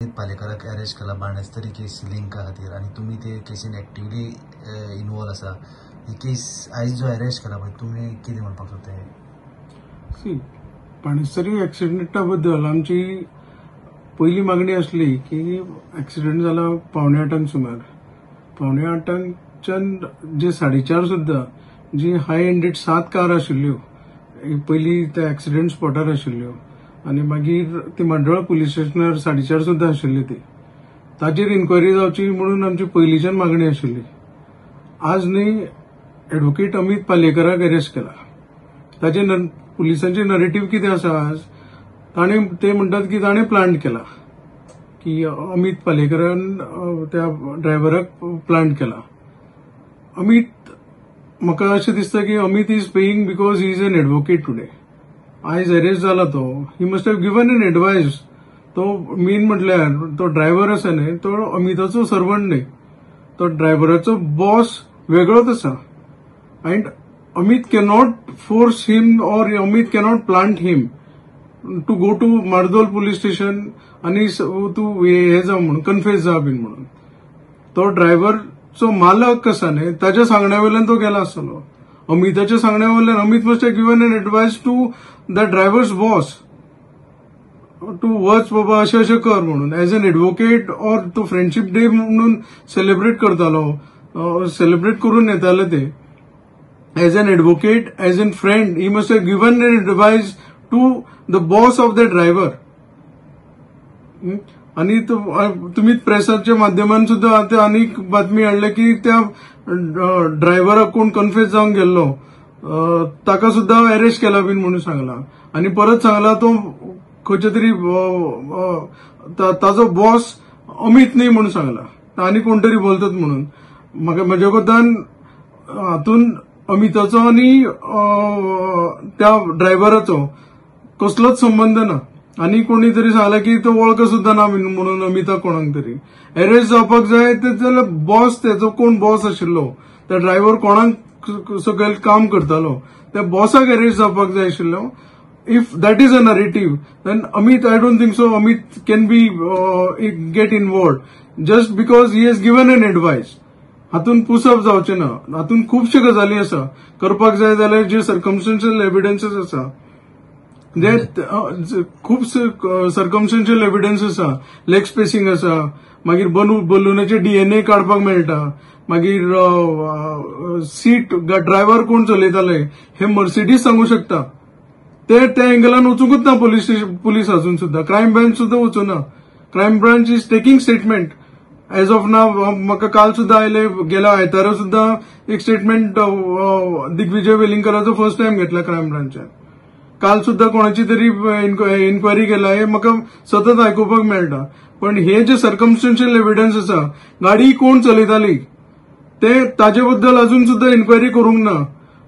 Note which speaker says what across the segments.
Speaker 1: पालेकराक arrest केला बाणस्तारी केस लिंका खातीर आनी तुमी ते केसीन एक्टिवली इनवॉल्व आसा. ही केस आयज जो अरेस्ट केला पळय, तुमी कितें म्हणपाक सोदता?
Speaker 2: सी, बाणस्तारी एक्सिडेंटा बद्दल आमची पयली मागणी आसली की एक्सिडेंट जाला 7:45 सुमार, 7:45च्यान जे 4:30 सुद्दां जी हाय एंडेड 7 कार आशिल्ल्यो पयली त्या एक्सिडेंट स्पॉटार आशिल्ल्यो आनी मागीर ती मांडोळा पुलीस स्टेशनार 4:30 सुद्दां आशिल्ली, ती ताचेर इन्क्वायरी जावची म्हणून आमची पयलींच्यान मागणी आशिल्ली. आज न्ही एडवोकेट अमीत पालयेकराक अरेस्ट केला. ताचे पुलिसांचे नरेटीव कितें आसा आज, ताणें ते म्हणटात की ताणें प्लांट केला, की अमीत पालयेकरान त्या ड्रायव्हराक प्लांट केला. अमीत, म्हाका अशें दिसता की Amit is paying because he is an advocate today. आयज अरेस्ट जाला तो, he must have given an advice. तो मेन म्हटल्यार तो ड्रायव्हर आसा न्ही, तो अमिताचो सर्वंट न्ही, तो ड्रायव्हराचो बॉस वेगळोच आसा. And Amit cannot force him or Amit cannot plant him to go to Mardol police station आनी तूं हे जाव म्हणून, कन्फेस जा बीन म्हणून. तो ड्रायव्हरचो मालक आसा न्ही, ताच्या सांगण्या वयल्यान तो गेला आसतलो. अमिताच्या सांगण्या वयल्यान Amit must have given an advice to the driver's boss to वच बाबा अशें अशें कर म्हणून. एज एन एडवोकेट ऑर तो फ्रेंडशीप डे म्हणून सेलिब्रेट करतालो, सेलिब्रेट करून येताले ते. As an advocate, as an friend, he must have given an advice to the boss of the driver. आनी तुमी प्रेसाच्या माध्यमान सुद्दां आतां आनीक बातमी हाडल्या की त्या ड्रायव्हराक कोण कन्फेस जावन गेल्लो ताका सुद्दां अरेस्ट केला बीन म्हणून सांगला. आनी परत सांगला तो खंयच्या तरी ताजो बॉस अमीत न्ही म्हणून सांगला, आनी कोण तरी बोलतात म्हणून. म्हाका म्हज्या कोतान हातून अमिताचो आनी त्या ड्रायव्हराचो कसलोच संबंद ना. आनी कोणी तरी सांगला की तो वळख सुद्दां ना म्हणून अमिता कोणाक तरी अरेस्ट जावपाक जाय. ते जाल्यार बॉस, तेजो कोण बॉस आशिल्लो, त्या ड्रायव्हर कोणाक सकयल काम करतालो, त्या बॉसाक अरेस्ट जावपाक जाय आशिल्लो. If that is a narrative, then Amit, I don't think so Amit can be get involved just because he has given an advice. हातून पुसप जावचें ना. हातून खुबश्यो गजाली आसा करपाक जाय जाल्यार जे सर्कमस्टन्शियल एविडन्सीस आसा, जे खूब सर्कमस्टन्शियल एविडन्स आसा, लेग स्पेसिंग आसा, मागीर बलुनाचे डीएनए काडपाक मेळटा, मागीर सीट ड्रायव्हर कोण चलयताले हे मर्सिडीज सांगू शकता. ते त्या एंगलान वचूंकच ना पुलीस स्टेशन, पुलीस अजून सुद्दां क्रायम ब्रांच सुद्दां वचूना. Crime branch is taking statement as of now. म्हाका काल सुद्दां आयले, गेल्या आयतारा सुद्दां एक स्टेटमेंट दिग्विजय वेलिंगकराचो फर्स्ट टायम घेतला क्रायम ब्रांचान. काल सुद्दां कोणाची तरी इन्क्वायरी केला हे म्हाका सतत आयकुपाक मेळटा. पण हे जे सर्कमस्टन्शियल एविडन्स आसा, गाडी कोण चलयताली ते ताजे बद्दल अजून सुद्दां इन्क्वायरी करूंक ना.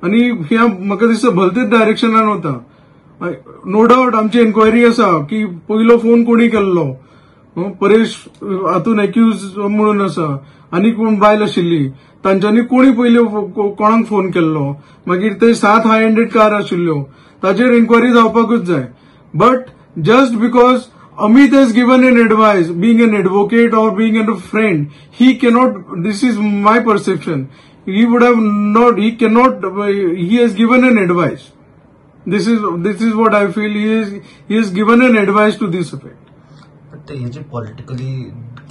Speaker 2: आनी ह्या म्हाका दिसता भलतेच डायरेक्शनान वता. नो डावट आमची इन्क्वायरी आसा की पयलो फोन कोणी केल्लो, परेश हातून एक्यूज म्हणून आसा, आनी कोण बायल आशिल्ली, तांच्यांनी कोणी पयली कोणाक फोन केल्लो, मागीर ते 7 हाय एंडेड कार आशिल्ल्यो, ताचेर इन्क्वायरी जावपाकूच जाय. But just because Amit has given an advice, being an advocate or being a friend, he cannot, this is my perception, he would have not, he cannot, he has given an advice. This is what I feel. He has given an advice to this effect.
Speaker 1: But हेजे politically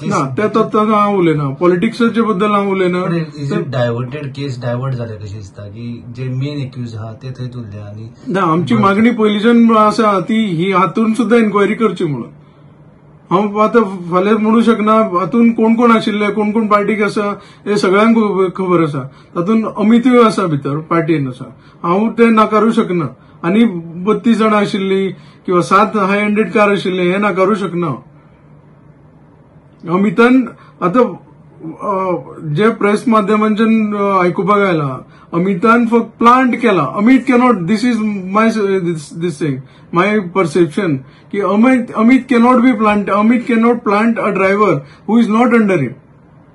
Speaker 2: ना, ते तो हांव उलयना, पॉलिटिक्साचे बद्दल हांव उलयना.
Speaker 1: Is it diverted case, divert जाले कशें दिसता की जे मेन एक्यूज आहा ते थंयच उरले. आनी
Speaker 2: ना, आमची मागणी पयलींच्यान आसा ती ही हातून सुद्दां इन्क्वायरी करची म्हणून. हांव आतां फाल्यां म्हणू शकना हातून कोण कोण आशिल्ले, कोण कोण पार्टीक आसा हे सगळ्यांक खबर आसा. तातूंत अमितूय आसा भितर, पार्टीन आसा, हांव ते नाकारू शकना. आनी 32 जाणां आशिल्ली किंवा 7 हाय एंडेड कार आशिल्ले हे नाकारू शकना. अमितान आतां जे प्रेस माध्यमांच्यान आयकुपाक आयला, अमितान फक्त प्लांट केला. Amit cannot, this is my this thing, my perception की Amit cannot be plant, Amit cannot plant a driver who is not under him.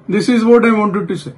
Speaker 2: This is what I wanted to say.